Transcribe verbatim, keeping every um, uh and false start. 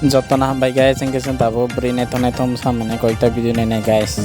Joto no hambai guys, hing khe chwng tabuk bwrwi naithok naithok bwsa mane koita video nainai guys.